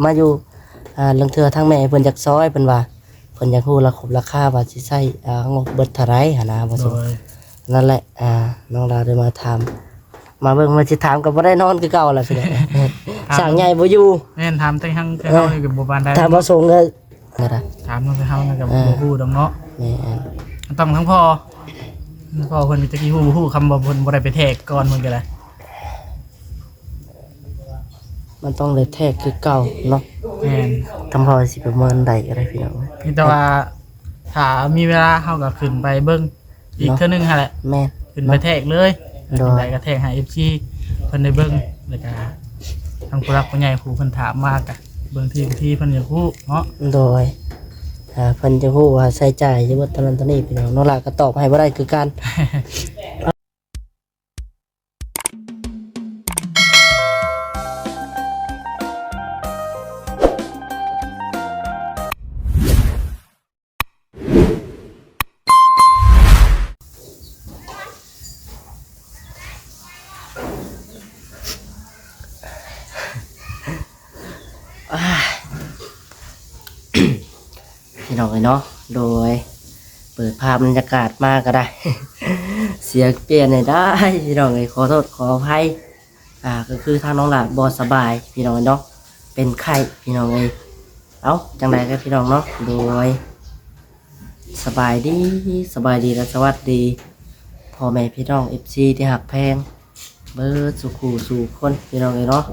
ມາຢູ່ ອ່າ ລາງເທື່ອທາງແມ່ເພິ່ນຢາກຊ່ອຍ ເພິ່ນວ່າ ເພິ່ນຢາກຮູ້ລາຄົບລາຄາວ່າຊິໃຊ້ ອ່າ ງົບເບິດເທົ່າໃດຫັ້ນນະ ບໍ່ສົງ. ໂດຍ ນັ້ນແຫຼະ ອ່າ ນ້ອງລາວໄດ້ມາຖາມ ມາເບິ່ງ ວ່າຊິຖາມກໍບໍ່ໄດ້ນອນຄືເກົ່າແຫຼະ ຊິໄດ້ ຖາມ ສ້າງໃຫຍ່ບໍ່ຢູ່. ແມ່ນ ຖາມແຕ່ທາງ ເອີ ເຮົານີ້ກໍບໍ່ປານໃດ ຖາມບໍ່ສົງກໍ ຖາມນຳເຮົານີ້ກໍ ເອີ ບໍ່ຮູ້ດອກເນາະ. ແມ່ນ ຕ້ອງທາງພໍ່ ທາງພໍ່ເພິ່ນກໍຈັກຊິຮູ້ບໍ່ຮູ້ ຄຳວ່າເພິ່ນບໍ່ໄດ້ໄປແທກກ່ອນ ເພິ່ນກໍໄດ້ ມັນຕ້ອງໄດ້ແທກຄືເກົ່າເນາະ. ແມ່ນ ຄຳເວົ້າຊິປະເມີນໃດກໍໄດ້ພີ່ນ້ອງ ມີແຕ່ວ່າຖ້າມີເວລາເຮົາກໍຂຶ້ນໄປເບິ່ງອີກເທື່ອໜຶ່ງຫັ້ນແຫຼະ. ແມ່ນ ຂຶ້ນໄປແທກເລີຍ. ໂດຍ ຂຶ້ນໄປກໍແທກໃຫ້ເອັຟຊີເພິ່ນໄດ້ເບິ່ງ ແລ້ວກໍທາງຜູ້ຫຼັກຜູ້ໃຫຍ່ຜູ້ເພິ່ນຖາມມາກໍເບິ່ງທີ່ ທີ່ເພິ່ນຢາກຮູ້ເນາະ. ໂດຍ ອ່າ ເພິ່ນຢາກຮູ້ວ່າໃຊ້ຈ່າຍຢູ່ເບິດເທົ່ານັ້ນເທົ່ານີ້ ພີ່ນ້ອງ ນ້ອງຫຼ້າກໍຕອບໃຫ້ບໍ່ໄດ້ຄືກັນ. ອ້າຍ ພີ່ນ້ອງເອີຍເນາະ ໂດຍ ເປີດພາບບັນຍາກາດມາກໍໄດ້ ສຽງປ່ຽນໃຫ້ໄດ້ ພີ່ນ້ອງເອີຍ ຂໍໂທດຂໍອະໄພ. ອ່າ ກໍຄືທາງນ້ອງຫຼ້າບໍ່ສະບາຍ ພີ່ນ້ອງເອີຍເນາະ ເປັນໄຂ້ ພີ່ນ້ອງເອີຍ. ເອົ້າ ຈັ່ງໃດກໍພີ່ນ້ອງເນາະ ໂດຍ ສະບາຍດີ ສະບາຍດີ ແລະ ສະຫວັດດີ ພໍ່ແມ່ພີ່ນ້ອງເອັຟຊີທີ່ຮັກແພງ ເບິດສູ່ຄູ່ສູ່ຄົນ ພີ່ນ້ອງເອີຍເນາະ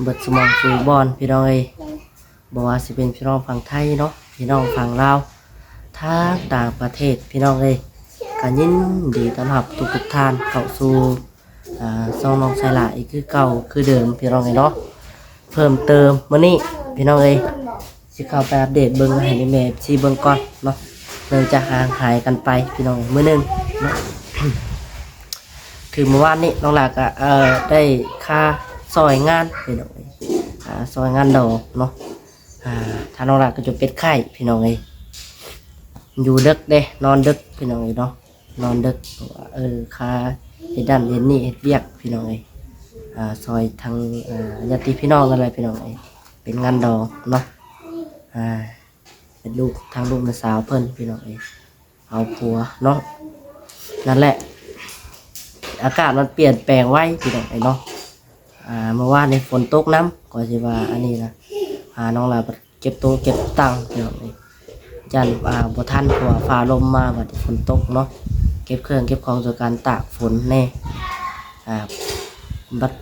ເບິດສູ່ໝ່ອງສູ່ບ່ອນ ພີ່ນ້ອງເອີຍ. ບໍ່ວ່າຊິເປັນພີ່ນ້ອງຝັ່ງໄທເນາະ ພີ່ນ້ອງຝັ່ງລາວ ທາງຕ່າງປະເທດ ພີ່ນ້ອງເອີຍ ກໍຍິນດີຕ້ອນຮັບທຸກໆທ່ານເຂົ້າສູ່ ອ່າ ຊ່ອງນ້ອງໄຊລາອີກຄືເກົ່າຄືເດີມ ພີ່ນ້ອງເອີຍເນາະ. ເພີ່ມເຕີມມື້ນີ້ ພີ່ນ້ອງເອີຍ ຊິເຂົ້າໄປອັບເດດເບິ່ງໃຫ້ແມ່ໆເອັຟຊີເບິ່ງກ່ອນເນາະ ເນື່ອງຈາກຫ່າງຫາຍກັນໄປ ພີ່ນ້ອງເອີຍ ມື້ໜຶ່ງເນາະ. ຄືມື້ວານນີ້ນ້ອງຫຼ້າກໍ ເອີ ໄດ້ຄ່າຊ່ອຍງານ ພີ່ນ້ອງເອີຍ ຄ່າຊ່ອຍງານດອງເນາະ. ອ່າ ທາງນ້ອງຫຼ້າກໍຈົນເປັນໄຂ້ ພີ່ນ້ອງເອີຍ ຢູ່ເດິກເດ້ ນອນເດິກ ພີ່ນ້ອງເອີຍເນາະ ນອນເດິກ ເພາະວ່າ ເອີ ຄ່າເຮັດນັ້ນເຮັດນີ້ ເຮັດວຽກ ພີ່ນ້ອງເອີຍ ອ່າ ຊ່ອຍທາງ ອ່າ ຍາດຕິພີ່ນ້ອງນັ້ນແຫຼະ ພີ່ນ້ອງເອີຍ ເປັນງານດອງເນາະ ອ່າ ເປັນລູກ ທາງລູກນ້າສາວເພິ່ນ ພີ່ນ້ອງເອີຍ ເອົາຜົວເນາະ. ນັ້ນແຫຼະ ອາກາດມັນປ່ຽນແປງໄວ ພີ່ນ້ອງເອີຍເນາະ. ອ່າ ເມື່ອວານນີ້ຝົນຕົກນຳ ກໍຊິວ່າອັນນີ້ນະ ອ່າ ນ້ອງຫຼ້າເກັບຕົງເກັບຕັ່ງ ພີ່ນ້ອງເອີຍ ຢ້ານ ອ່າ ບໍ່ທັນ ເພາະວ່າຟ້າລົມມາ ບັດຝົນຕົກເນາະ ເກັບເຄື່ອງເກັບຂອງຊ່ວຍກັນຕາກຝົນແດ່ ອ່າ ບັດ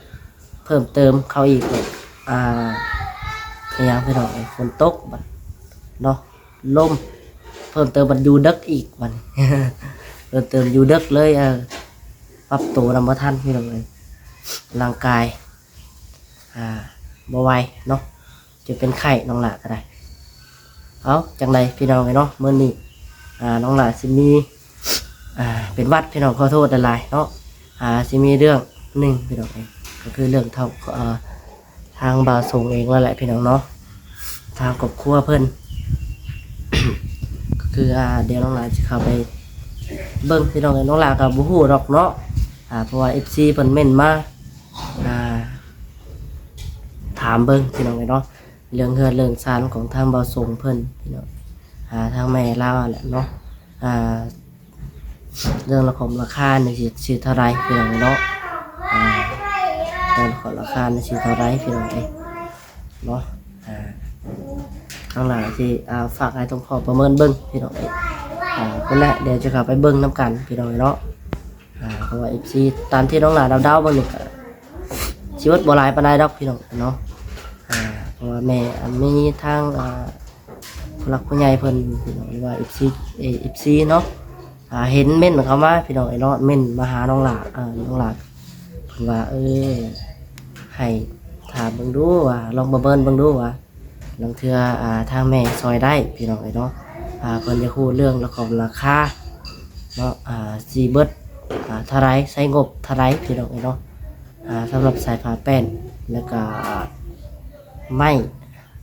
ເພີ່ມເຕີມເຂົ້າອີກ ອ່າ ອີຫຍັງ ພີ່ນ້ອງເອີຍ ຝົນຕົກບັດເນາະ ລົມ ເພີ່ມເຕີມບັດຢູ່ເດິກອີກບັດນີ້ ເພີ່ມເຕີມຢູ່ເດິກເລີຍ ເອີ ປັບໂຕນຳບໍ່ທັນ ພີ່ນ້ອງເອີຍ ຮ່າງກາຍ ອ່າ ບໍ່ໄຫວເນາະ ຈົນເປັນໄຂ້ ນ້ອງຫຼ້າກໍໄດ້. ເອົ້າ ຈັ່ງໃດ ພີ່ນ້ອງເອີຍເນາະ ມື້ນີ້ ອ່າ ນ້ອງຫຼ້າຊິມີ ອ່າ ເປັນຫວັດ ພີ່ນ້ອງ ຂໍໂທດຫຼາຍໆເນາະ. ອ່າ ຊິມີເລື່ອງໜຶ່ງ ພີ່ນ້ອງເອີຍ ກໍຄືເລື່ອງເທົ່າ ເອີ ທາງບ່າວສົງເອງນັ້ນແຫຼະ ພີ່ນ້ອງເນາະ ທາງຄອບຄົວເພິ່ນ ກໍຄື ອ່າ ດຽວນ້ອງຫຼ້າຊິເຂົ້າໄປເບິ່ງ ພີ່ນ້ອງເອີຍ ນ້ອງຫຼ້າກໍບໍ່ຮູ້ດອກເນາະ ອ່າ ເພາະວ່າເອັຟຊີເພິ່ນເມັ້ນມາ ອ່າ ຖາມເບິ່ງ ພີ່ນ້ອງເອີຍເນາະ ເລື່ອງເຮືອນເລື່ອງຊານຂອງທາງບ່າວສົງເພິ່ນ ພີ່ນ້ອງ ອ່າ ທາງແມ່ລາວຫັ້ນແຫຼະເນາະ ອ່າ ເລື່ອງລາຄົມລາຄານີ້ຊິ ຊິເທົ່າໃດ ພີ່ນ້ອງເນາະ ອ່າ ເລື່ອງລາຄົມລາຄານີ້ຊິເທົ່າໃດ ພີ່ນ້ອງເອີຍເນາະ ອ່າ ທາງຫຼ້າຊິ ອ່າ ຝາກອ້າຍຕົງຂໍປະເມີນເບິ່ງ ພີ່ນ້ອງເອີຍ ອ່າ ພຸ້ນແຫຼະ ດຽວຈະເຂົ້າໄປເບິ່ງນຳກັນ ພີ່ນ້ອງເນາະ ອ່າ ເພາະວ່າເອັຟຊີ ຕາມທີ່ນ້ອງຫຼ້າເດົາໆເບິ່ງນີ້ກໍ ຊີວິດບໍ່ຫຼາຍປານໃດດອກ ພີ່ນ້ອງເນາະ ອ່າ ເພາະວ່າແມ່ ອ່າ ມີທາງ ອ່າ ຜູ້ຫຼັກຜູ້ໃຫຍ່ເພິ່ນ ພີ່ນ້ອງ ຫຼືວ່າເອັຟຊີ ເອີ ເອັຟຊີເນາະ ອ່າ ເຫັນເມັ້ນເຂົ້າມາ ພີ່ນ້ອງເອີຍເນາະ ເມັ້ນມາຫານ້ອງຫຼ້າ ເອີ ນ້ອງຫຼ້າ ເພິ່ນວ່າ ເອີ ໃຫ້ຖາມເບິ່ງດູວ່າ ລອງປະເມີນເບິ່ງດູວ່າ ລາງເທື່ອ ອ່າ ທາງແມ່ຊ່ອຍໄດ້ ພີ່ນ້ອງເອີຍເນາະ ອ່າ ເພິ່ນຢາກຮູ້ເລື່ອງລາຄອງລາຄາເນາະ ອ່າ ຊິເບິດ ອ່າ ເທົ່າໃດ ໃຊ້ງົບເທົ່າໃດ ພີ່ນ້ອງເອີຍເນາະ ອ່າ ສຳລັບສາຍຜ້າແປ້ນ ແລ້ວກໍໄມ້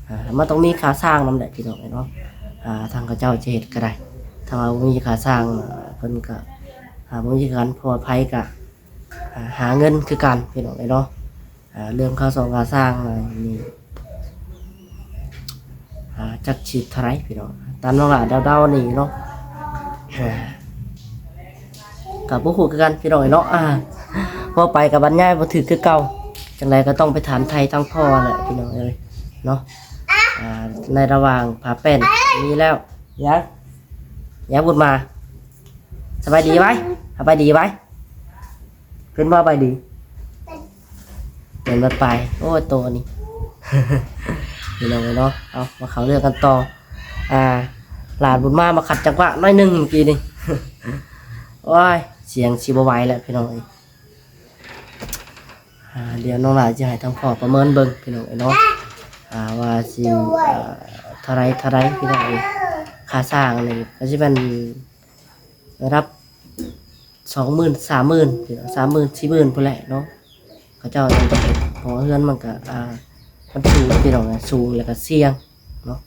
ອ່າ ມັນຕ້ອງມີຄ່າສ້າງນຳແຫຼະ ພີ່ນ້ອງເອີຍເນາະ ອ່າ ທາງເຂົາເຈົ້າຈະເຮັດກໍໄດ້ ຖ້າວ່າບໍ່ມີຄ່າສ້າງ ເພິ່ນກໍ ອ່າ ບໍ່ມີຄືກັນ ເພາະວ່າໃຜກໍ ອ່າ ຫາເງິນຄືກັນ ພີ່ນ້ອງເອີຍເນາະ ອ່າ ເລື່ອງຄ່າສ້ອງຄ່າສ້າງນີ້ ຈັກຊິເທົ່າໃດພີ່ນ້ອງ ຕາມນ້ອງຫຼ້າເດົາໆນີ້ເນາະ ກະບໍ່ຮູ້ຄືກັນພີ່ນ້ອງເອີຍເນາະ ອ່າ ເວົ້າໄປກະບັນຍາຍບໍ່ຖືກຄືເກົ່າ ຈັ່ງໃດກະຕ້ອງໄປຖາມໄຖ່ທາງພໍ່ແຫຼະພີ່ນ້ອງເອີຍເນາະ ອ່າ ໃນລະຫວ່າງຜ້າແປ້ນມີແລ້ວ ຍັງ ຍັງບຸນມາ ສະບາຍດີໄວ້ ສະບາຍດີໄວ້ ເພິ່ນບໍ່ສະບາຍດີ ເປັນບັດປາຍ ໂອ້ຍ ໂຕນີ້ ພີ່ນ້ອງເອີຍເນາະ ເອົາ ມາເຂົ້າເລື່ອງກັນຕໍ່ ອ່າ ຫຼານບຸນມາ ມາຂັດຈັງຫວະໜ້ອຍໜຶ່ງເມື່ອກີ້ນີ້ ໂອ້ຍ ສຽງຊິບໍ່ໄຫວແລ້ວພີ່ນ້ອງເອີຍ ອ່າ ດຽວນ້ອງຫຼ້າຈະໃຫ້ທາງພໍ່ປະເມີນເບິ່ງພີ່ນ້ອງເອີຍເນາະ ອ່າ ວ່າຊິ ເອີ ເທົ່າໃດ ເທົ່າໃດພີ່ນ້ອງເອີຍ ຄ່າສ້າງນີ້ກະຊິແມ່ນ ລະດັບສອງໝື່ນ ສາມໝື່ນ ສາມໝື່ນ ສີ່ໝື່ນພຸ້ນແຫຼະເນາະ ເຂົາເຈົ້າຍັງຈະເຮັດ ເພາະວ່າເຮືອນມັນກະ ອ່າ ມັນສູງພີ່ນ້ອງ ສູງແລ້ວກະສ່ຽງເນາະ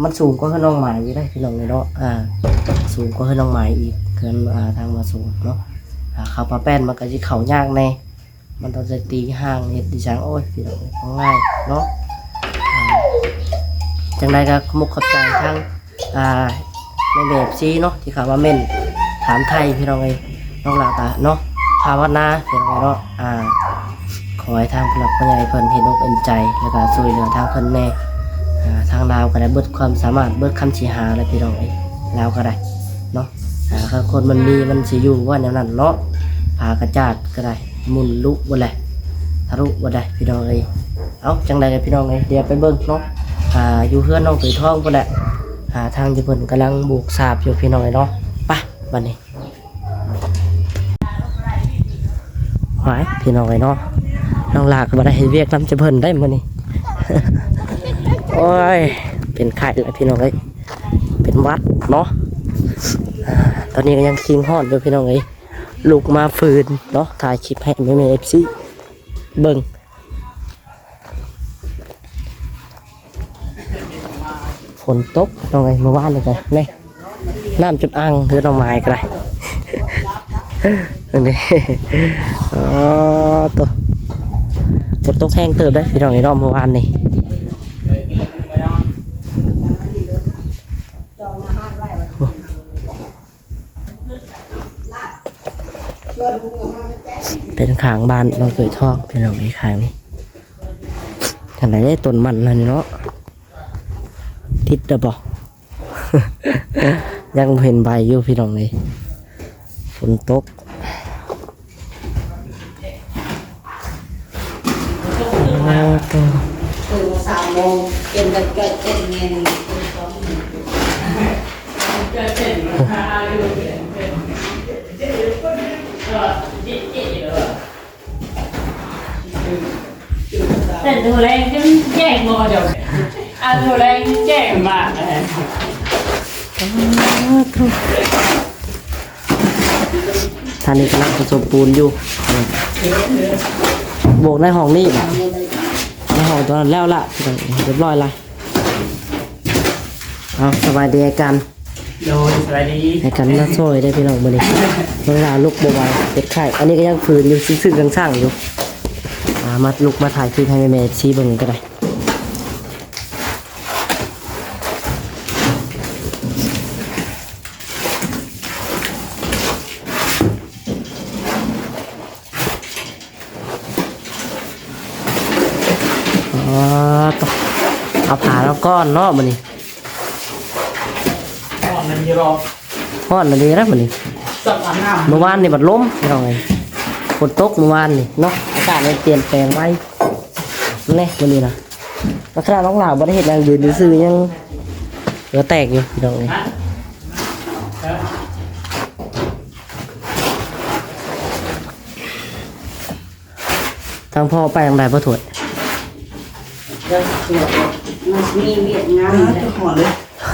ມັນສູງກວ່າເຮືອນນ້ອງໝາຍຢູ່ເດ້ພີ່ນ້ອງເອີຍເນາະ ອ່າ ສູງກວ່າເຮືອນນ້ອງໝາຍອີກ ເຮືອນ ອ່າ ທາງບ່າວໂສນເນາະ ອ່າ ເຂົ້າຜ້າແປ້ນມັນກະຊິເຂົ້າຍາກແດ່ ມັນຕ້ອງໄດ້ຕີຮ່າງເຮັດອີ່ຫຍັງ ໂອ້ຍ ພີ່ນ້ອງເອີຍ ບໍ່ງ່າຍເນາະ ອ່າ ຈັ່ງໃດກະຂອບອົກຂອບໃຈທາງ ອ່າ ແມ່ໆ ເອັຟຊີ ເນາະ ທີ່ເຂົ້າມາເມັ້ນຖາມໄຖ່ພີ່ນ້ອງເອີຍ ນ້ອງຫຼ້າກະເນາະ ພາວະນາພີ່ນ້ອງເນາະ ອ່າ ຂໍໃຫ້ທາງຜູ້ຫຼັກຜູ້ໃຫຍ່ເພິ່ນເຫັນອົກເຫັນໃຈ ແລ້ວກະຊ່ວຍເຫຼືອທາງເພິ່ນແດ່ ອ່າ ທາງລາວກະໄດ້ເບິດຄວາມສາມາດ ເບິດຄຳຊິຫາແລ້ວພີ່ນ້ອງເອີຍ ລາວກະໄດ້ເນາະ ອ່າ ຄັນຄົນມັນມີມັນຊິຢູ່ບໍ່ແນວນັ້ນເນາະ ຝາກະຈາດກະໄດ້ ໝຸນລຸເບິດແຫຼະ ທະລຸເບິດແຫຼະພີ່ນ້ອງເອີຍ ເອົ້າ ຈັ່ງໃດກະພີ່ນ້ອງເອີຍ ດຽວໄປເບິ່ງເນາະ ອ່າ ຢູ່ເຮືອນນ້ອງເຂີຍທອງພຸ້ນແຫຼະ ອ່າ ທາງທີ່ເພິ່ນກຳລັງໂບກສາບຢູ່ພີ່ນ້ອງເອີຍເນາະ ໄປ ບັດນີ້ ຫວາຍ ພີ່ນ້ອງເອີຍເນາະ ນ້ອງຫຼ້າກະບໍ່ໄດ້ເຮັດວຽກນຳຈະເພິ່ນໄດ້ມື້ນີ້ ໂອ້ຍ ເປັນໄຂ້ແລ້ວພີ່ນ້ອງເອີຍ ເປັນຫວັດເນາະ ອ່າ ຕອນນີ້ກະຍັງຄີງຮ້ອນຢູ່ພີ່ນ້ອງເອີຍ ລຸກມາຝືນເນາະ ຖ່າຍຄລິບໃຫ້ແມ່ໆ ເອັຟຊີ ເບິ່ງ ຝົນຕົກນ້ອງເອີຍ ມື້ວານນີ້ກະ ນີ້ ນ້ຳຈົນອັ່ງ ເຮືອນນ້ອງໝາຍກະໄດ້ ນີ້ ອໍ ໂຕ ຝົນຕົກແຮງເຕີບເດ້ພີ່ນ້ອງເອີຍເນາະ ມື້ວານນີ້. ເປັນຂ້າງບ້ານນ້ອງເຂີຍທອງພີ່ນ້ອງເອີຍ ຂ້າງນີ້ ຈັ່ງໃດເດ້ ຕົ້ນມັນຫັ້ນເນາະ ຕິດແລ້ວບໍ່? ຍັງບໍ່ເຫັນໃບຢູ່ພີ່ນ້ອງເອີຍ ຝົນຕົກ. ໂອ້ໂຕ ຕື່ນມາສາມໂມງ ເປັນວັນເກີດເປັນແມ່ນີ້ ເປັນສອງມື້ ເກີດເປັນ ເປັນໂທແລງຈົນແຈ້ງບໍ່ເຈົ້າ ອັນໂທແລງແຈ້ງມາກ. ທ່ານນີ້ກຳລັງປະສົມປູນຢູ່ ໂບກໃນຫ້ອງນີ້ ໃນຫ້ອງຕົວນັ້ນແລ້ວລະ ຮຽບຮ້ອຍລະ. ເອົາ ສະບາຍດີອ້າຍກັນ. ໂດຍ ສະບາຍດີ ອ້າຍກັນມາຊ່ອຍເດ້ພີ່ນ້ອງມື້ນີ້ ນ້ອງຫຼ້າລຸກບໍ່ໄຫວ ເປັນໄຂ້ ອັນນີ້ກະຍັງຝືນຢູ່ ຊຶ້ງໆ ຊັງໆ ຢູ່ ອ່າ ມາ ລຸກມາຖ່າຍຄລິບໃຫ້ແມ່ໆ ເອັຟຊີ ເບິ່ງກະໄດ້. ອໍ ເອົາຜ້າລາວກ່ອນເນາະມື້ນີ້ ຮ້ອນແລ້ວດີລະມື້ນີ້ ມື້ວານນີ້ບັດລົມພີ່ນ້ອງເອີຍ ຝົນຕົກມື້ວານນີ້ເນາະ ອາກາດມັນປ່ຽນແປງໄວ ແນ່ ມື້ນີ້ນະ ຂະໜາດນ້ອງຫຼ້າບໍ່ໄດ້ເຮັດຫຍັງ ຢືນຊື່ໆ ຍັງເຫື່ອແຕກຢູ່ພີ່ນ້ອງເອີຍ. ທາງພໍ່ໄປທາງໃດບໍ່ທວດ? ເຈົ້າ ທວດ ມັນມີວຽກງານ ອ່າ ເດ້ ເຈົ້າ ຮ້ອນເລີຍ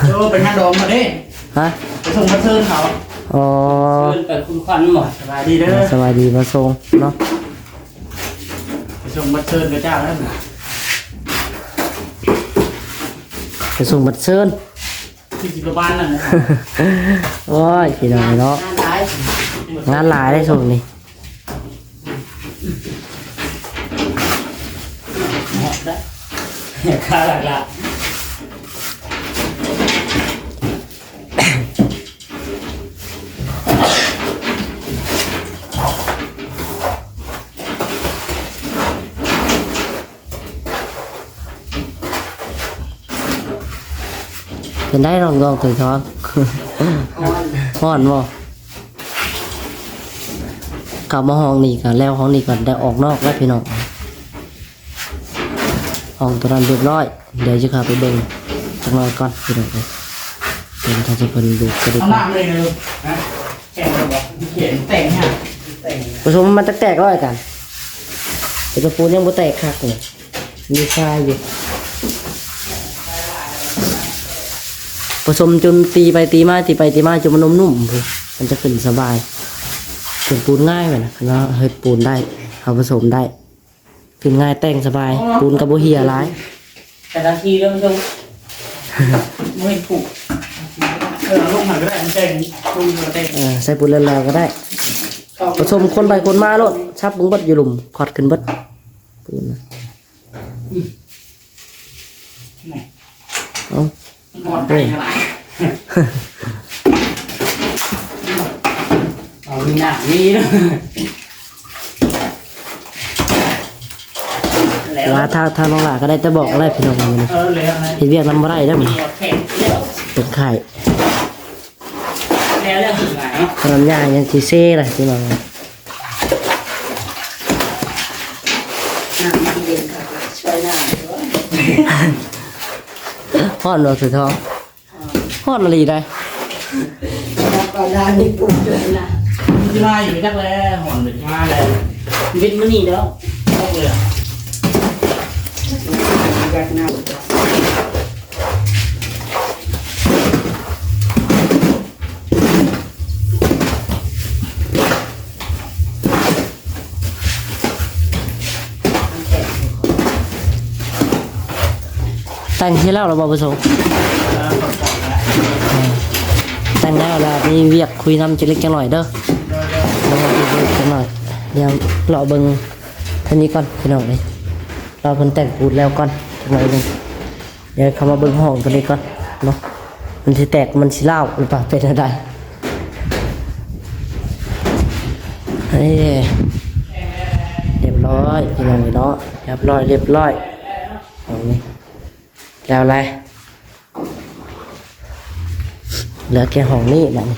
ເຈົ້າ ໄປງານດອງເຂົາເດ້ ຮະ ໄປສົ່ງບັດເຊີນເຂົາ ອໍ ເຊີນໄປຄຸນຂວັນບໍ່? ສະບາຍດີເດີ ສະບາຍດີ ມາສົ່ງເນາະ ໄປສົ່ງບັດເຊີນເຂົາເຈົ້ານັ້ນ ໄປສົ່ງບັດເຊີນ ຄືຊິປະມານນັ້ນແຫຼະ ໂອ້ຍ ພີ່ນ້ອງເນາະ ງານຫຼາຍ ງານຫຼາຍເດ້ຊ່ວງນີ້ ຄາຫຼັກລະ ປັນໃດນ້ອງ ນ້ອງເຕີຍທອງ? ຮ້ອນ ຮ້ອນບໍ່? ເຂົ້າມາຫ້ອງນີ້ກໍແລ້ວ ຫ້ອງນີ້ກໍໄດ້ອອກນອກແລ້ວພີ່ນ້ອງ. ຫ້ອງຕົວນັ້ນຮຽບຮ້ອຍ ດຽວຈະເຂົ້າໄປເບິ່ງຈັກໜ້ອຍກ່ອນພີ່ນ້ອງເອີຍ. ເບິ່ງຖ້າຊິເພິ່ນບຸກກະດິກ ເອົານ້ຳມາເລີຍນະລູກ. ຮະ? ແຂງບໍ່? ແຂງແຕກຫຍັງ? ປະສົມມັນແຕກໆ ແລ້ວອາຈານ ແຕ່ກະປູນຍັງບໍ່ແຕກຄັກນີ້ ມີຄາຢູ່. ປະສົມຈົນຕີໄປຕີມາ ຕີໄປຕີມາ ຈົນມັນນຸ້ມໆ ພຸ້ນ ມັນຈະຂຶ້ນສະບາຍ. ເປັນປູນງ່າຍໄປນະ ຄັນວ່າເຮັດປູນໄດ້ ເຮົາປະສົມໄດ້ ຂຶ້ນງ່າຍ ແຕ່ງສະບາຍ. ອໍ ປູນກໍບໍ່ເຫ່ຍຫຼາຍ. ແຕ່ລະທີເລີ່ມຊົງ ບໍ່ເຫັນຜຸ ເອີ ເອົາລົງຫັ້ນກໍໄດ້ ມັນແຕ່ງ ເອີ ໃສ່ປູນແລ້ວໆ ກໍໄດ້. ປະສົມຄົນໄປຄົນມາໂລດ ສັບເບິ່ງເບິດຢູ່ລຸ່ມ ຂອດຂຶ້ນເບິດ. ອືມ ເອົາ ເອົາ ເອົາ ມີໜ້າມີ ວ່າຖ້າ ຖ້ານ້ອງຫຼ້າກໍໄດ້ແຕ່ບອກແລ້ວພີ່ນ້ອງ ມື້ນີ້ ເອີ ເຮັດວຽກນຳບໍ່ໄດ້ເດ້ມື້ນີ້ ເປັນໄຂ້. ແລ້ວແລ້ວ ຂະໜາດຍ່າງຍັງຊິເຊລະພີ່ນ້ອງ. ນ້ຳມັນເຢັນຄັກ ຊ່ວຍນ້ຳ ຮ້ອນບໍ່ ເສືອທອງ? ຮ້ອນອີ່ຫຼີໃດ໋. ແລ້ວກໍໄດ້ມີປຸ້ມດ້ວຍນະ ມາຢູ່ຈັກແລ້ວ ຮ້ອນມາແລ້ວ ເວັນມື້ນີ້ແລ້ວ ອອກເລີຍ ຢາກນ້ຳ. ແຕ່ງທີ່ແລ້ວລະບໍ່ປະສົງ? ແຕ່ງແລ້ວລະມີວຽກຄຸຍນຳຈັກເລັກຈັກໜ້ອຍເດີ ລະເບິ່ງຈັກໜ້ອຍ ດຽວເລາະເບິ່ງທາງນີ້ກ່ອນພີ່ນ້ອງເອີຍ ລະເພິ່ນແຕ່ງປູນແລ້ວກ່ອນຈັກໜ້ອຍໜຶ່ງ. ດຽວເຂົ້າມາເບິ່ງຫ້ອງຕົວນີ້ກ່ອນເນາະ ມັນຊິແຕກ ມັນຊິລ້າວ ຫຼືວ່າເປັນແນວໃດ. ເອີ ຮຽບຮ້ອຍພີ່ນ້ອງເນາະ ຮຽບຮ້ອຍ ຮຽບຮ້ອຍ ຫ້ອງນີ້ແລ້ວແຫຼະ ເຫຼືອແຕ່ຫ້ອງນີ້ບາດນີ້.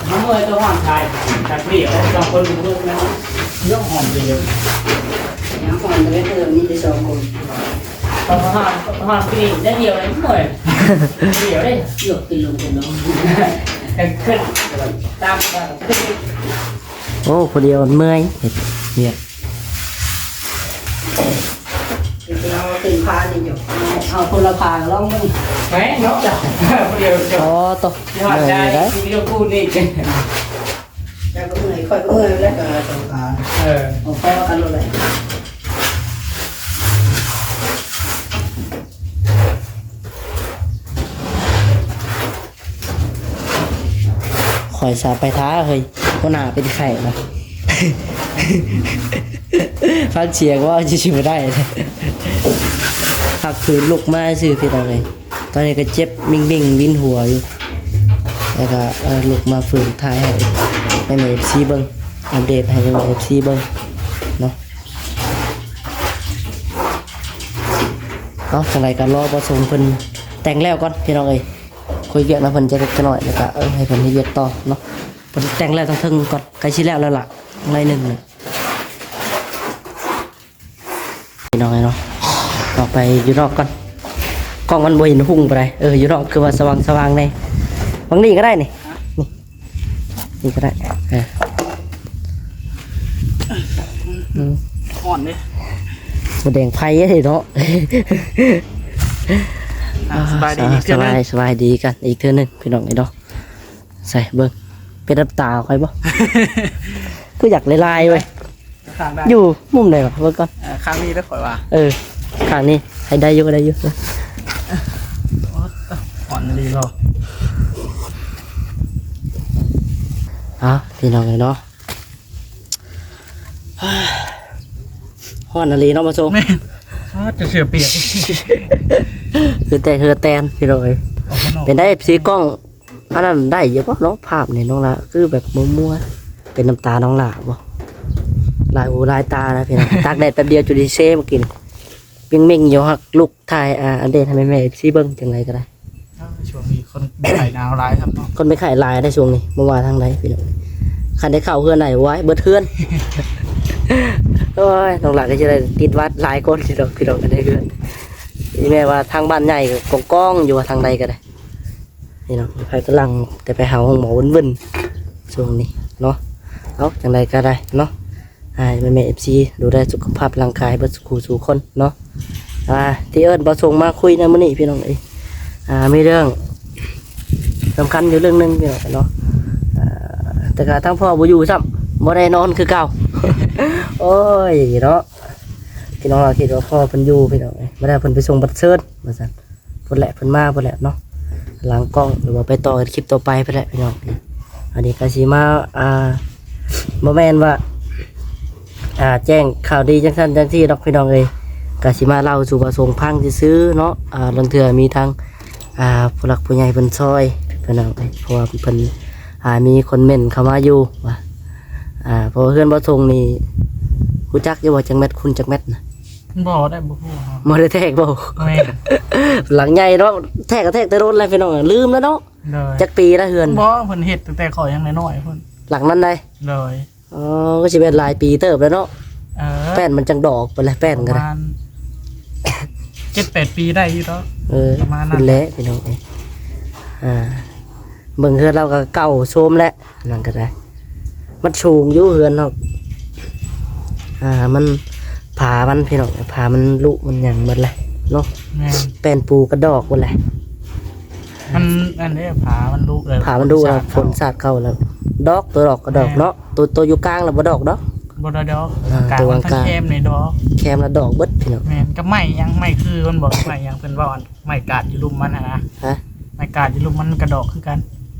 ເມື່ອຍ ຕ້ອງຮ້ອນທາຍ ທາຍເປຍ ສອງຄົນ ເມື່ອຍ ນະ ຍ້ອນຮ້ອນເດ ຍ້ອນຮ້ອນເດ ມີແຕ່ສອງຄົນ ເພາະວ່າຮ້ອນ ຮ້ອນປີນີ້ໄດ້ດຽວເລີຍ ເມື່ອຍ ດຽວເດ້ ຍົກຂຶ້ນລົງຂຶ້ນລົງ ຂຶ້ນ ຕາມຂຶ້ນ. ໂອ້ ຜູ້ດຽວເມື່ອຍເຮັດວຽກ ລາວເປັນພານີ້ຢູ່ ເອົາຄົນລະພາລອງເບິ່ງ ແມ່ນເນາະ ຜູ້ດຽວ ອໍ ໂຕ ເມື່ອຍໄດ້ ຜູ້ດຽວ ຜູ້ນີ້ ເຈົ້າກໍເມື່ອຍ ຂ້ອຍກໍເມື່ອຍ ແລ້ວກໍສອງພາ ເອີ ພໍກັນໂລດແຫຼະ. ຂ້ອຍສາໄປຖ້າເຮີ້ຍ ຫົວໜ້າເປັນໄຂ້ນະ ຟັງສຽງເວົ້າຊິບໍ່ໄດ້ ພັກຟື້ນລຸກມາຊື່ພີ່ນ້ອງເອີຍ ຕອນນີ້ກໍເຈັບມິ່ງໆ ວິນຫົວຢູ່ ແລ້ວກໍ ເອີ ລຸກມາຟື້ນຖ່າຍໃຫ້ແມ່ໆ ເອັຟຊີ ເບິ່ງ ອັບເດດໃຫ້ແມ່ໆ ເອັຟຊີ ເບິ່ງເນາະ. ເອົາ ຈັ່ງໃດກໍລໍປະສົງເພິ່ນແຕ່ງແລ້ວກ່ອນພີ່ນ້ອງເອີຍ ຄຸຍວຽກນຳເພິ່ນຈັກເລັກຈັກໜ້ອຍ ແລ້ວກໍ ເອີ ໃຫ້ເພິ່ນເຮັດວຽກຕໍ່ເນາະ ເພິ່ນແຕ່ງແລ້ວທາງເທິງກ່ອນ ໃກ້ຊິແລ້ວແລ້ວລະ ໜ້ອຍໜຶ່ງນີ້ພີ່ນ້ອງເອີຍເນາະ. ອອກໄປຢູ່ນອກກ່ອນ ກ້ອງມັນບໍ່ເຫັນຮຸ່ງປານໃດ ເອີ ຢູ່ນອກຄືວ່າສະຫວ່າງໆ ແດ່ ບັງນີ້ກໍໄດ້ນີ້ ນີ້ ນີ້ກໍໄດ້ ເອີ ອືມ ຮ້ອນເດ້ ບໍ່ແດງໄຟເດ້ເນາະ. ອ່າ ສະບາຍດີອີກເທື່ອໜຶ່ງ ສະບາຍ ສະບາຍດີກັນອີກເທື່ອໜຶ່ງພີ່ນ້ອງເອີຍເນາະ. ໃສ່ເບິ່ງ ເປັນນ້ຳຕາຂ້ອຍບໍ່? ຄືຢາກຫຼາຍໆ ເວີຍ ຂ້າງໃດ ຢູ່ມຸມໃດວະ ເບິ່ງກ່ອນ ເອີ ຂ້າງນີ້ເດີຂ້ອຍວ່າ ເອີ ຂ້າງນີ້ ໃຫ້ໄດ້ຢູ່ ໄດ້ຢູ່ ໂອ້ຍ ຮ້ອນອີ່ຫຼີເນາະ. ເອົາ ພີ່ນ້ອງເອີຍເນາະ ຮ້ອນອີ່ຫຼີເນາະ ມາສົ່ງ ແມ່ນ ອ້າ ຈະເສື້ອປຽກ ຄືແຕ່ເຫື່ອແຕນ ພີ່ນ້ອງເອີຍ ເປັນໄດ້ ເອັຟຊີ ກ້ອງ ອັນນັ້ນໄດ້ຢູ່ບໍ່ເນາະ ພາບນີ້ນ້ອງຫຼ້າ ຄືແບບມົວໆ ເປັນນ້ຳຕານ້ອງຫຼ້າບໍ່? ຫຼາຍຫູຫຼາຍຕານະພີ່ນ້ອງ ຕາກແດດແປັບດຽວຈົນຊິເຊ ເມື່ອກີ້ນີ້ເມັ່ງໆຢູ່ ຮັກລຸກຖ່າຍ ອາ ອັບເດດໃຫ້ແມ່ໆ ເອັຟຊີ ເບິ່ງ ຈັ່ງໃດກໍໄດ້. ເອີ ຊ່ວງນີ້ຄົນເປັນໄຂ້ໜາວຫຼາຍຄັບເນາະ ຄົນເປັນໄຂ້ຫຼາຍໃນຊ່ວງນີ້ ບໍ່ວ່າທາງໃດພີ່ນ້ອງ. ຄັນໄດ້ເຂົ້າເຮືອນໄດ້ ໂອ້ຍ ເບິດເຮືອນ ໂອ້ຍ ນ້ອງຫຼ້າກໍຈະໄດ້ຕິດຫວັດຫຼາຍຄົນພີ່ນ້ອງ ພີ່ນ້ອງ ຄັນໄດ້ເຮືອນ ອີແມ່ວ່າທາງບ້ານໃຫຍ່ກໍກອງໆຢູ່ ວ່າທາງໃດກໍໄດ້. ນີ້ເນາະ ໄປກຳລັງແຕ່ໄປຫາໂຮງໝໍເວີ້ນໆ ຊ່ວງນີ້ເນາະ. ເອົາ ຈັ່ງໃດກໍໄດ້ເນາະ ໃຫ້ແມ່ໆ ເອັຟຊີ ດູແລສຸຂະພາບຮ່າງກາຍເບິດສູ່ຄູ່ສູ່ຄົນເນາະ. ອ່າ ທີ່ເອີ້ນບ່າວສົງມາຄຸຍໃນມື້ນີ້ພີ່ນ້ອງເອີຍ ອ່າ ມີເລື່ອງສຳຄັນຢູ່ເລື່ອງໜຶ່ງພີ່ນ້ອງເນາະ. ອ່າ ແຕ່ກໍທາງພໍ່ບໍ່ຢູ່ຊ້ຳ ບໍ່ໄດ້ນອນຄືເກົ່າ ໂອ້ຍເນາະ. ພີ່ນ້ອງລາວຄິດວ່າພໍ່ເພິ່ນຢູ່ພີ່ນ້ອງເອີຍ ບໍ່ໄດ້ ເພິ່ນໄປສົ່ງບັດເຊີນວ່າຊັ້ນ. ພຸ້ນແຫຼະ ເພິ່ນມາພຸ້ນແຫຼະເນາະ ຫຼັງກ້ອງ ຫຼືວ່າໄປຕໍ່ຄລິບຕໍ່ໄປພຸ້ນແຫຼະພີ່ນ້ອງ. ອັນນີ້ກໍຊິມາ ອ່າ ບໍ່ແມ່ນວ່າ ອ່າ ແຈ້ງຂ່າວດີຈັ່ງຊັ້ນຈັ່ງຊີ້ດອກພີ່ນ້ອງເອີຍ ກໍຊິມາເລົ່າສູ່ບ່າວສົງຟັງຊື່ໆເນາະ. ອ່າ ລາງເທື່ອມີທາງ ອ່າ ຜູ້ຫຼັກຜູ້ໃຫຍ່ເພິ່ນຊ່ອຍພີ່ນ້ອງເອີຍ ເພາະວ່າເພິ່ນ ອ່າ ມີຄອມເມັນເຂົ້າມາຢູ່ວ່າ ອ່າ ເພາະວ່າເຮືອນບ່າວສົງນີ້ ຮູ້ຈັກຢູ່ບໍ່ ຈັກແມັດຄູນຈັກແມັດນະ? ບໍ່ໄດ້ ບໍ່ຮູ້ ບໍ່ໄດ້ແທກບໍ່? ແມ່ນ ຫຼັງໃຫຍ່ເນາະ ແທກກໍແທກແຕ່ດົນແລ້ວພີ່ນ້ອງ ລືມແລ້ວເນາະ. ໂດຍ ຈັກປີລະເຮືອນ? ບໍ່ ເພິ່ນເຮັດຕັ້ງແຕ່ຂ້ອຍຍັງນ້ອຍໆພຸ້ນ ຫຼັງນັ້ນໃດ. ໂດຍ ອໍ ກໍຊິແມ່ນຫຼາຍປີເຕີບແລ້ວເນາະ. ເອີ ແປ້ນມັນຈັ່ງດອກໄປແລ້ວ ແປ້ນກໍໄດ້ ປະມານເຈັດແປດປີໄດ້ຢູ່ດອກ. ເອີ ປະມານນັ້ນແຫຼະພີ່ນ້ອງເອີຍ. ອ່າ ເບິ່ງເຮືອນລາວກໍເກົ່າໂຊມແລ້ວ ນັ້ນກໍໄດ້ ມັນສູງຢູ່ເຮືອນເຮົາ ອ່າ ມັນ ຝາມັນພີ່ນ້ອງ ຝາມັນລຸມັນຫຍັງໝົດແຫຼະເນາະ. ແມ່ນ ແປ້ນປູກະດອກໝົດແຫຼະ ມັນອັນນີ້ ຝາມັນລຸແລ້ວ ຝາມັນດຸແລ້ວ ຝົນສາດເຂົ້າແລ້ວ ດອກ ຕົວດອກກະດອກເນາະ. ແມ່ນ ຕົວ ຕົວຢູ່ກາງລະບໍ່ດອກດອກ ບໍ່ໄດ້ດອກ. ອ່າ ກາງ ຕົວກາງ ແຄມນີ້ດອກ ແຄມລະດອກເບິດພີ່ນ້ອງ. ແມ່ນ ກັບໄມ້ຫຍັງ ໄມ້ຄືມັນບໍ່ ໄມ້ຫຍັງເພິ່ນເວົ້າ ອັນ ໄມ້ກາດຢູ່ລຸ່ມມັນຫັ້ນນະ. ຮະ? ໄມ້ກາດຢູ່ລຸ່ມມັນກະດອກຄືກັນ.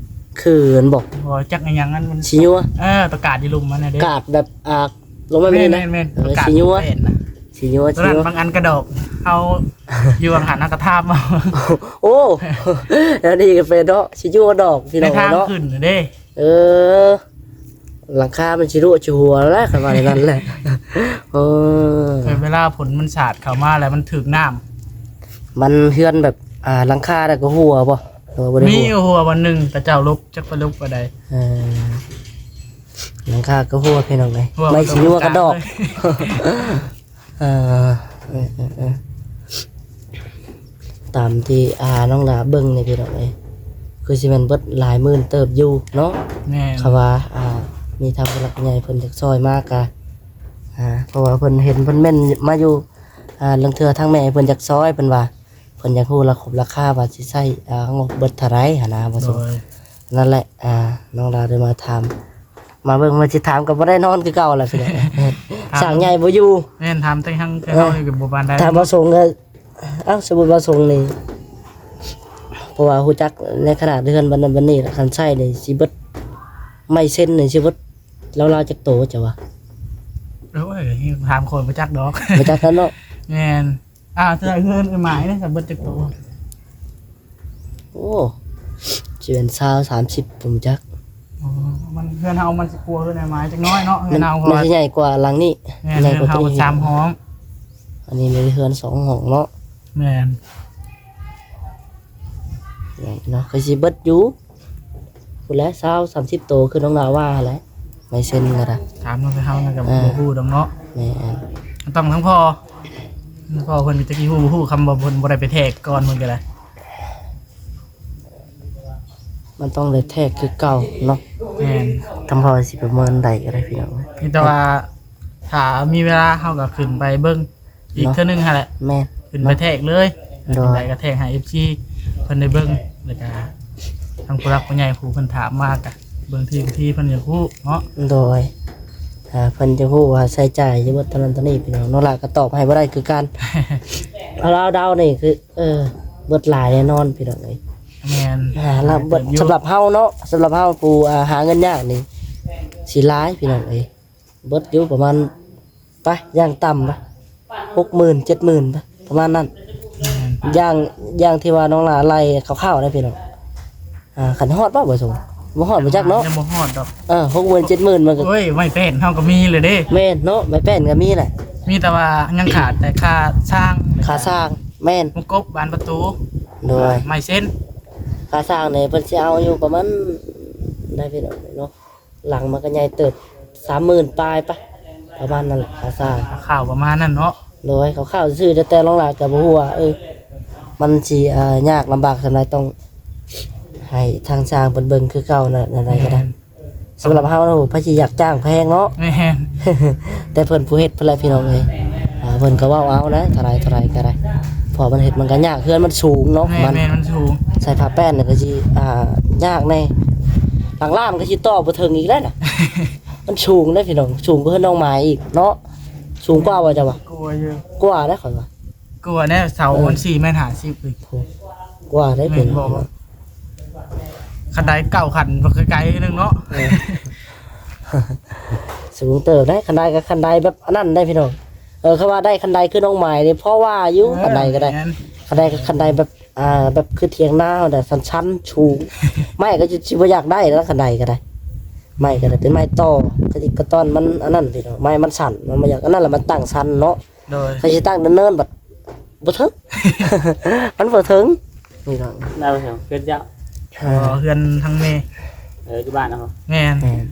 ຄືມັນບໍ່ ບໍ່ຈັກອີຫຍັງ ອັນມັນສີຍົວ. ເອີ ຕົວກາດຢູ່ລຸ່ມມັນນະເດ້ ກາດແບບ ອ່າ ລົງມາແມ່ນ ແມ່ນ ແມ່ນ ເອີ ສີຍົວ ຕົວກາດຢູ່ແປ້ນນະ ສີຍົວ ສີຍົວ. ບາງອັນກະດອກ ເຮົາຢູ່ຫວ່າງຫັ້ນເຮົາກໍຖາມເອົາ. ໂອ້ ອັນນີ້ກໍເປັນເນາະ ສີຍົວດອກພີ່ນ້ອງເນາະ ໃນທາງຂຶ້ນເດ້. ເອີ ຫຼັງຄາມັນຊິຫຼຸຊິຮົ່ວແລ້ວ ຄັນວ່າແນວນັ້ນແຫຼະ. ເອີ ເວລາຝົນມັນສາດເຂົ້າມາແລ້ວມັນຖືກນ້ຳ ມັນເຮືອນແບບ ອ່າ ຫຼັງຄາແລ້ວກໍຮົ່ວບໍ່ ຫຼືວ່າບໍ່ໄດ້ຮົ່ວ? ມີຮົ່ວບ່ອນໜຶ່ງ ເຂົາເຈົ້າຫຼົບ ຈັກໄປຫຼົບບ່ອນໃດ. ເອີ ຫຼັງຄາກໍຮົ່ວພີ່ນ້ອງເອີຍ ຮົ່ວ ໄມ້ສີຍົວກະດອກ. ເອີ ເອີ ເອີ ເອີ ຕາມທີ່ ອ່າ ນ້ອງຫຼ້າເບິ່ງນີ້ພີ່ນ້ອງເອີຍ ຄືຊິແມ່ນເບິດຫຼາຍໝື່ນເຕີບຢູ່ເນາະ. ແມ່ນ ຄຳວ່າ ອ່າ ມີທາງຜູ້ຫຼັກຜູ້ໃຫຍ່ເພິ່ນຢາກຊ່ອຍມາກະ ອ່າ ເພາະວ່າເພິ່ນເຫັນເພິ່ນເມັ້ນມາຢູ່ ອ່າ ລາງເທື່ອທາງແມ່ເພິ່ນຢາກຊ່ອຍ ເພິ່ນວ່າ ເພິ່ນຢາກຮູ້ລາຄົບລາຄາວ່າຊິໃຊ້ ອ່າ ງົບເບິດເທົ່າໃດຫັ້ນນະ ບໍ່ສົງ. ໂດຍ ນັ້ນແຫຼະ ອ່າ ນ້ອງຫຼ້າໄດ້ມາຖາມ ມາເບິ່ງ ມາຊິຖາມກໍບໍ່ໄດ້ນອນຄືເກົ່າແຫຼະພີ່ນ້ອງ. ສ້າງໃຫຍ່ບໍ່ຢູ່. ແມ່ນ ຖາມແຕ່ທາງ ເອີ ເຮົານີ້ກໍບໍ່ປານໃດ ຖາມບໍ່ສົງກໍ ເອົ້າ ສົມມຸດວ່າສົງນີ້ ເພາະວ່າຮູ້ຈັກໃນຂະໜາດເຮືອນບັດນັ້ນບັດນີ້ ຄັນໃຊ້ນີ້ຊິເບິດ ໄມ້ເຊັນນີ້ຊິເບິດລາວໆຈັກໂຕເຈົ້າວ່າ? ໂອ້ຍ ຖາມຂ້ອຍບໍ່ຈັກດອກ ບໍ່ຈັກນຳເນາະ. ແມ່ນ ອ່າ ເທື່ອເຮືອນອ້າຍໝາຍເດ້ ເບິດຈັກໂຕ? ໂອ້ ຊິເປັນຊາວ ສາມສິບ ບໍ່ຮູ້ຈັກ. ອໍ ມັນ ເຮືອນເຮົາມັນຊິກວ່າເຮືອນອ້າຍໝາຍຈັກໜ້ອຍເນາະ ເຮືອນເຮົາ ມັນຊິໃຫຍ່ກວ່າຫຼັງນີ້. ແມ່ນ ໃຫຍ່ກວ່າ ເຮືອນເຮົາສາມຫ້ອງ ອັນນີ້ມີເຮືອນສອງຫ້ອງເນາະ. ແມ່ນ ເນາະ ກໍຊິເບິດຢູ່ ພຸ້ນແຫຼະ ຊາວ ສາມສິບໂຕ ຄືນ້ອງດາວວ່າຫັ້ນແຫຼະ ໄມ້ເຊັນກໍໄດ້. ຖາມນຳເຮົານັ້ນກໍ ອ່າ ບໍ່ຮູ້ດອກເນາະ. ແມ່ນ ຕ້ອງທາງພໍ່ ທາງພໍ່ເພິ່ນກໍຈັກຊິຮູ້ບໍ່ຮູ້ ຄຳວ່າເພິ່ນບໍ່ໄດ້ໄປແທກກ່ອນເພິ່ນກໍໄດ້. ມັນຕ້ອງໄດ້ແທກຄືເກົ່າເນາະ. ແມ່ນ ທາງພໍ່ຊິປະເມີນໃດກໍໄດ້ພີ່ນ້ອງ ມີແຕ່ວ່າຖ້າມີເວລາເຮົາກໍຂຶ້ນໄປເບິ່ງ ອີກເທື່ອໜຶ່ງຫັ້ນແຫຼະ. ແມ່ນ ຂຶ້ນໄປແທກເລີຍ. ໂດຍ ຈັ່ງໃດກໍແທກໃຫ້ເອັຟຊີເພິ່ນໄດ້ເບິ່ງ ແລ້ວກະທາງຜູ້ຫຼັກຜູ້ໃຫຍ່ຜູ້ເພິ່ນຖາມມາກະ ເບິ່ງທີ່ ທີ່ເພິ່ນຢາກຮູ້ເນາະ. ໂດຍ ຖ້າເພິ່ນຢາກຮູ້ວ່າໃຊ້ຈ່າຍຊິເບິດເທົ່ານັ້ນເທົ່ານີ້ ພີ່ນ້ອງ ນ້ອງຫຼ້າກໍຕອບໃຫ້ບໍ່ໄດ້ຄືກັນ. ເອົາ ເອົາເດົານີ້ຄື ເອີ ເບິດຫຼາຍແນ່ນອນ ພີ່ນ້ອງເອີຍ. ແມ່ນ ອ່າ ລະເບິດ ສຳລັບເຮົາເນາະ ສຳລັບເຮົາຜູ້ ອ່າ ຫາເງິນຍາກນີ້ ຊິຫຼາຍ ພີ່ນ້ອງເອີຍ. ເບິດຢູ່ປະມານ ໄປ ຢ່າງຕ່ຳ ໄປ ຫົກໝື່ນ ເຈັດໝື່ນ ໄປ ປະມານນັ້ນ. ແມ່ນ ຢ່າງ ຢ່າງທີ່ວ່ານ້ອງຫຼ້າໄລ່ຄ່າວໆ ໄດ້ພີ່ນ້ອງ. ອ່າ ຄັນຮອດບໍ່ ບໍ່ສົງ? ບໍ່ຮອດບໍ່ຈັກເນາະ ຍັງບໍ່ຮອດດອກ. ເອີ ຫົກໝື່ນ ເຈັດໝື່ນ ມັນກໍ ໂອ້ຍ ໄມ້ແປ້ນເຮົາກໍມີເລີຍເດ້. ແມ່ນເນາະ ໄມ້ແປ້ນກໍມີແຫຼະ ມີແຕ່ວ່າຍັງຂາດແຕ່ຄ່າຊ່າງ ຄ່າຊ່າງ. ແມ່ນ ໝາກກົບ ບານປະຕູ ໂດຍ ໄມ້ເຊັນ. ຄ່າຊ່າງນີ້ເພິ່ນຊິເອົາຢູ່ປະມານ ໄດ້ພີ່ນ້ອງເນາະ ຫຼັງມັນກໍໃຫຍ່ເຕີບ ສາມໝື່ນປາຍປະ ປະມານນັ້ນແຫຼະ ຄ່າຊ່າງ ຄ່າວໆປະມານນັ້ນເນາະ. ໂດຍ ຄ່າວໆຊື່ໆ ແຕ່ ແຕ່ນ້ອງຫຼ້າກໍບໍ່ຮູ້ວ່າ ເອີ ມັນຊິ ເອີ ຍາກລຳບາກສ່ຳໃດ ຕ້ອງໃຫ້ທາງຊ່າງເພິ່ນເບິ່ງຄືເກົ່ານັ້ນ ແນວໃດກໍໄດ້. ແມ່ນ ສຳລັບເຮົາ ໂອ້ ໃຜຊິຢາກຈ້າງແພງເນາະ. ແມ່ນ ແຕ່ເພິ່ນຜູ້ເຮັດເພິ່ນແຫຼະ ພີ່ນ້ອງເອີຍ ອ່າ ເພິ່ນກໍເວົ້າເອົານະ ເທົ່າໃດ ເທົ່າໃດກໍໄດ້ ເພາະມັນເຮັດ ມັນກໍຍາກ ເຮືອນມັນສູງເນາະ. ແມ່ນ ມັນ ແມ່ນ ມັນສູງ ໃສ່ຜ້າແປ້ນນີ້ກໍຊິ ອ່າ ຍາກແດ່ ຫຼັງລ້ານກໍຊິຕໍ່ບໍ່ເຖິງອີກແລ້ວນະ. ມັນສູງເດ້ພີ່ນ້ອງ ສູງກວ່າເຮືອນນ້ອງໝາຍອີກເນາະ. ສູງກວ່າບໍ່ເຈົ້າວ່າ? ກວ່າຢູ່ ກວ່າເດ້ຂ້ອຍວ່າ ກວ່າແດ່ ເສົາ ເອີ ມັນສີ່ແມັດຫ້າສິບອີກ ກວ່າເດ້. ແມ່ນບໍ່? ເປັນ ຄັນໄດເກົ້າຂັ້ນ ໄກໆໜຶ່ງເນາະ. ເອີ ສູງເຕີບເດ້ ຄັນໄດກໍຄັນໄດແບບອັນນັ້ນໄດ໋ພີ່ນ້ອງ. ເອີ ຄັນວ່າໄດ້ຄັນໄດຄືນ້ອງໝາຍນີ້ ພໍວ່າຢູ່. ເອີ ຄັນໄດກໍໄດ້ ແມ່ນ ຄັນໄດກໍຄັນໄດແບບ ອ່າ ແບບຄືຖຽງນາເຮົານະ ຊັນໆ ສູງ ໄມ້ກໍຊິ ຊິບໍ່ຢາກໄດ້ແລ້ວ ຄັນໄດກໍໄດ້ ໄມ້ກໍໄດ້ ເປັນໄມ້ຕໍ ກະຕິກກະຕອນມັນອັນນັ້ນພີ່ນ້ອງ ໄມ້ມັນສັ້ນ ມັນບໍ່ຢາກອັນນັ້ນ ແລ້ວມັນຕັ້ງຊັນເນາະ. ໂດຍ ຄັນຊິຕັ້ງເນີນໆ ບັດບໍ່ເຖິງ ມັນບໍ່ເຖິງພີ່ນ້ອງ. ເຮືອນເຈົ້າ ເອີ ເຮືອນທາງແມ່ ເອີ ຢູ່ບ້ານເຮົາ. ແມ່ນ ແມ່ນ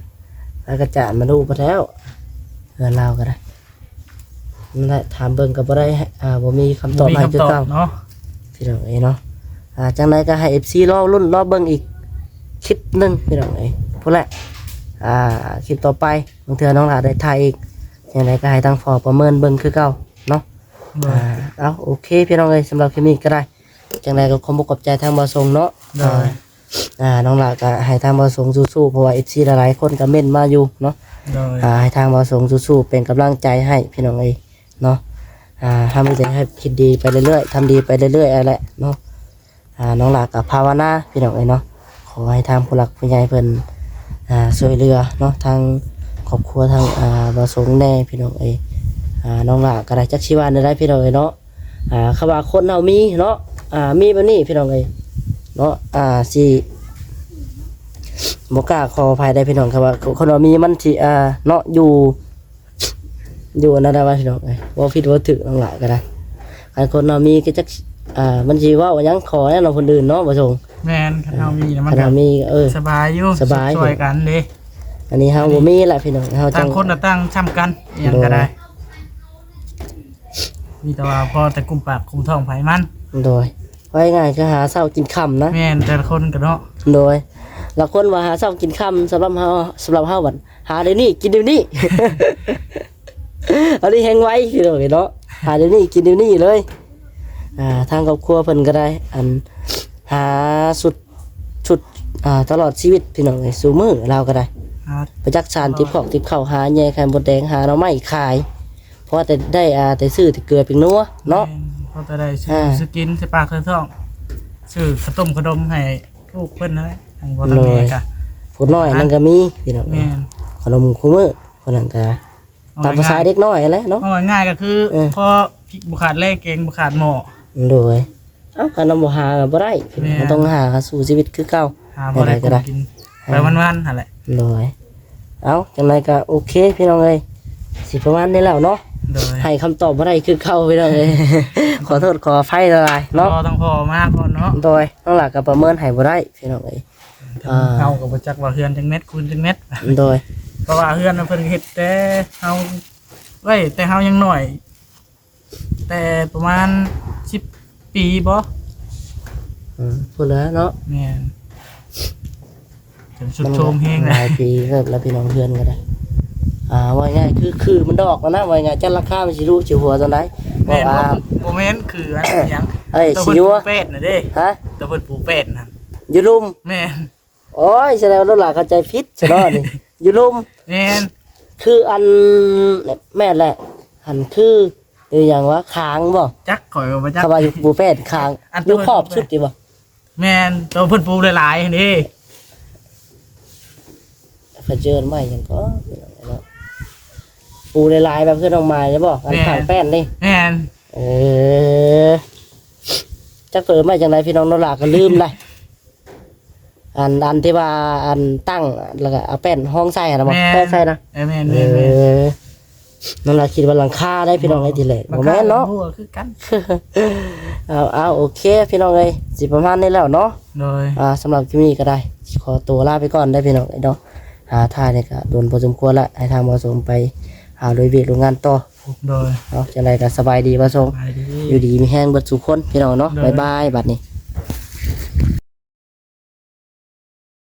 ແລ້ວກໍຈານມາດູໄປແລ້ວ ເຮືອນລາວກໍໄດ້. ນັ້ນແຫຼະ ຖາມເບິ່ງກໍບໍ່ໄດ້ ອ່າ ບໍ່ມີຄຳຕອບໃຫ້ຄືເກົ່າເນາະ ພີ່ນ້ອງເອີຍເນາະ. ອ່າ ຈັ່ງໃດກໍໃຫ້ເອັຟຊີລໍລຸ້ນລໍເບິ່ງອີກຄລິບໜຶ່ງ ພີ່ນ້ອງເອີຍ ພຸ້ນແຫຼະ. ອ່າ ຄລິບຕໍ່ໄປ ບາງເທື່ອນ້ອງຫຼ້າໄດ້ຖ່າຍອີກ ຈັ່ງໃດກໍໃຫ້ທາງພໍ່ປະເມີນເບິ່ງຄືເກົ່າເນາະ. ໂດຍ ອ່າ ເອົາ ໂອເຄ ພີ່ນ້ອງເອີຍ ສຳລັບຄລິບນີ້ກໍໄດ້ ຈັ່ງໃດກໍຂອບອົກຂອບໃຈທາງບ່າວສົງເນາະ. ໂດຍ ອ່າ ນ້ອງຫຼ້າກໍໃຫ້ທາງບ່າວສົງສູ້ໆ ເພາະວ່າເອັຟຊີຫຼາຍໆຄົນກໍເມັ້ນມາຢູ່ເນາະ. ໂດຍ ອ່າ ໃຫ້ທາງບ່າວສົງສູ້ໆ ເປັນກຳລັງໃຈໃຫ້ພີ່ນ້ອງເອີຍເນາະ. ອ່າ ເຮົາມີແຕ່ໃຫ້ຄິດດີໄປເລື້ອຍໆ ທຳດີໄປເລື້ອຍໆ ຫັ້ນແຫຼະເນາະ. ອ່າ ນ້ອງຫຼ້າກໍພາວະນາພີ່ນ້ອງເອີຍເນາະ ຂໍໃຫ້ທາງຜູ້ຫຼັກຜູ້ໃຫຍ່ເພິ່ນ ອ່າ ຊ່ວຍເຫຼືອເນາະ ທາງຄອບຄົວ ທາງ ອ່າ ບ່າວສົງແດ່ພີ່ນ້ອງເອີຍ. ອ່າ ນ້ອງຫຼ້າກໍໄດ້ ຈັກຊິວ່າແນວໃດພີ່ນ້ອງເອີຍເນາະ. ອ່າ ຄຳວ່າຄົນເຮົາມີເນາະ ອ່າ ມີແບບນີ້ພີ່ນ້ອງເອີຍເນາະ ອ່າ ຊິ ບໍ່ກ້າ ຂໍອະໄພໄດ້ພີ່ນ້ອງ ຄຳວ່າຄົນເຮົາມີມັນຊິ ອ່າ ເນາະ ຢູ່ ຢູ່ອັນນັ້ນແຫຼະວ່າພີ່ນ້ອງເອີຍ ເວົ້າຜິດເວົ້າຖືກນ້ອງຫຼ້າກໍໄດ້. ຄັນຄົນເຮົາມີກໍຈັກ ອ່າ ມັນຊິເວົ້າຫຍັງ ຂໍຫຍັງນຳຄົນອື່ນເນາະ ບໍ່ສົງ. ແມ່ນ ຄັນເຮົາມີນະ ມັນ ຄັນເຮົາມີ ເອີ ສະບາຍຢູ່ ສະບາຍ ຊ່ວຍກັນເດ້. ອັນນີ້ເຮົາບໍ່ມີລະພີ່ນ້ອງ ເຮົາ ຕ່າງຄົນກໍຕ່າງຊ່ຳກັນ ອີ່ຫຍັງກໍໄດ້ ໂດຍ ມີແຕ່ວ່າພໍແຕ່ກຸມປາກກຸມທ້ອງໃຜມັນ. ໂດຍ ເວົ້າງ່າຍໆ ຄືຫາເຊົ້າກິນຄ່ຳນະ. ແມ່ນ ແຕ່ລະຄົນກໍເນາະ. ໂດຍ ລະຄົນວ່າຫາເຊົ້າກິນຄ່ຳ ສຳລັບເຮົາ ສຳລັບເຮົາບັດ ຫາດຽວນີ້ກິນດຽວນີ້ ອັນນີ້ແຮງໄວພີ່ນ້ອງເອີຍເນາະ ຫາດຽວນີ້ກິນດຽວນີ້ເລີຍ. ອ່າ ທາງຄອບຄົວເພິ່ນກໍໄດ້ ອັນ ຫາຊຸດ ຊຸດ ອ່າ ຕະຫຼອດຊີວິດພີ່ນ້ອງເອີຍ ຊູ່ມື້ລາວກໍໄດ້ ຫາ ໄປຈັກສານຕິບຂອກຕິບເຂົ້າ ຫາແຍ່ໄຂ່ມົດແດງ ຫາໜໍ່ໄມ້ຂາຍ ພໍແຕ່ໄດ້ ອ່າ ແຕ່ຊື້ແຕ່ເກືອແປ້ງນົວເນາະ. ແມ່ນ ພໍແຕ່ໄດ້ຊື້ ອ່າ ຊື້ກິນໃສ່ປາກໃສ່ທ້ອງ ຊື້ຂະຕົ້ມຂະດົມໃຫ້ລູກເພິ່ນນັ້ນແຫຼະ ທາງພໍ່ທາງແມ່ກະ ຜູ້ນ້ອຍນັ້ນກໍມີພີ່ນ້ອງເອີຍ ແມ່ນ ຂະໜົມຄູ່ມື້ ຄົນນັ້ນກໍ ເອົາ ຕາມພາສາເດັກນ້ອຍຫັ້ນແຫຼະເນາະ ເອົາງ່າຍໆກໍຄື ເອີ ພໍພິກບໍ່ຂາດແລ ແກງບໍ່ຂາດໝໍ້. ໂດຍ ເອົ້າ ຄັນເຮົາບໍ່ຫາກໍບໍ່ໄດ້ ແມ່ນ ເຮົາຕ້ອງຫາຫາສູ້ຊີວິດຄືເກົ່າ ຫາພໍໄດ້ ແນວໃດກໍໄດ້ ກິນໄປວັນໆຫັ້ນແຫຼະ. ໂດຍ ເອົ້າ ຈັ່ງໃດກໍໂອເຄພີ່ນ້ອງເອີຍ ຊິປະມານນີ້ແລ້ວເນາະ. ໂດຍ ໃຫ້ຄຳຕອບບໍ່ໄດ້ຄືເກົ່າພີ່ນ້ອງເອີຍ ຂໍໂທດຂໍອະໄພຫຼາຍໆເນາະ ຕ້ອງພໍມາກ່ອນເນາະ. ໂດຍ ນ້ອງຫຼ້າກໍປະເມີນໃຫ້ບໍ່ໄດ້ພີ່ນ້ອງເອີຍ ອ່າ ເຮົາກໍບໍ່ຈັກວ່າເຮືອນຈັກແມັດ ຄູນຈັກແມັດ. ໂດຍ ເພາະວ່າເຮືອນເພິ່ນເຮັດແຕ່ເຮົາ ເອີຍ ແຕ່ເຮົາຍັງນ້ອຍ ແຕ່ປະມານສິບປີບໍ? ອືມ ພຸ້ນແຫຼະເນາະ. ແມ່ນ ຈົນຊຸດໂຊມແຮງ ມັນຫຼາຍປີເຕີບແລ້ວພີ່ນ້ອງ ເຮືອນກໍໄດ້ ອ່າ ເວົ້າງ່າຍໆ ຄື ຄືມັນດອກຫັ້ນນະ ເວົ້າງ່າຍໆ ຈັກລາຄາມັນຊິລຸຊິຫົວສ່ຳໃດ. ແມ່ນ ເພາະວ່າ ບໍ່ ບໍ່ແມ່ນຄືອັນຫຍັງ ເອີຍ ຊິຢູ່ແປ້ນນະເດ້. ຮະ? ແຕ່ເພິ່ນປູແປ້ນນະ ຢູ່ລຸ່ມ. ແມ່ນ. ໂອ້ຍ ສະແດງວ່ານ້ອງຫຼ້າເຂົ້າໃຈຜິດຊະເນາະນີ້ ຢູ່ລຸ່ມ. ແມ່ນ ຄືອັນ ແມ່ນແຫຼະ ຫັ້ນຄື ອີຫຍັງວະ ຄາງບໍ? ຈັກ ຂ້ອຍກໍບໍ່ຈັກ ຄຳວ່າຢູ່ປູແປ້ນຄາງ ຢູ່ຂອບສຸດນີ້ບໍ? ແມ່ນ ໂຕເພິ່ນປູຫຼາຍໆຫັ້ນເດ້. ເພິ່ນເອີ້ນໄມ້ຫຍັງກໍ ປູຫຼາຍໆແບບເຮືອນນ້ອງໝາຍນີ້ບໍ? ອັນ ແມ່ນ ຂ້າງແປ້ນນີ້. ແມ່ນ ເອີ ຈັກເພິ່ນເອີ້ນໄມ້ຈັ່ງໃດ ພີ່ນ້ອງ ນ້ອງຫຼ້າກໍລືມລະ. ອັນ ອັນທີ່ວ່າອັນຕັ້ງ ແລ້ວກໍເອົາແປ້ນຮອງໃສ່ຫັ້ນນະບໍ່? ແມ່ນ ແປ້ນໃສ່ນະ. ເອີ ແມ່ນໆໆ ເອີ ນັ້ນລະ ຄິດວ່າຫຼັງຄາໄດ໋ພີ່ນ້ອງເອີຍ ທີແລກ ບໍ່ແມ່ນເນາະ. ຫົວຄືກັນ. ເອົາ ເອົາ ໂອເຄພີ່ນ້ອງເອີຍ ຊິປະມານນີ້ແລ້ວເນາະ. ໂດຍ ອ່າ ສຳລັບຄລິບນີ້ກໍໄດ້ ຊິຂໍຕົວລາໄປກ່ອນເດີພີ່ນ້ອງເອີຍເນາະ. ອ່າ ຖ່າຍນີ້ກໍດົນພໍສົມຄວນລະ ໃຫ້ທາງບ່າວສົມໄປຫາລຸຍວຽກລຸຍງານຕໍ່. ໂດຍ ເອົາ ຈັ່ງໃດກໍສະບາຍດີບ່າວສົມ. ສະບາຍດີ. ຢູ່ດີມີແຮງເບິດສູ່ຄົນພີ່ນ້ອງເນາະ. ໂດຍ ບາຍບາຍ ບັດນີ້.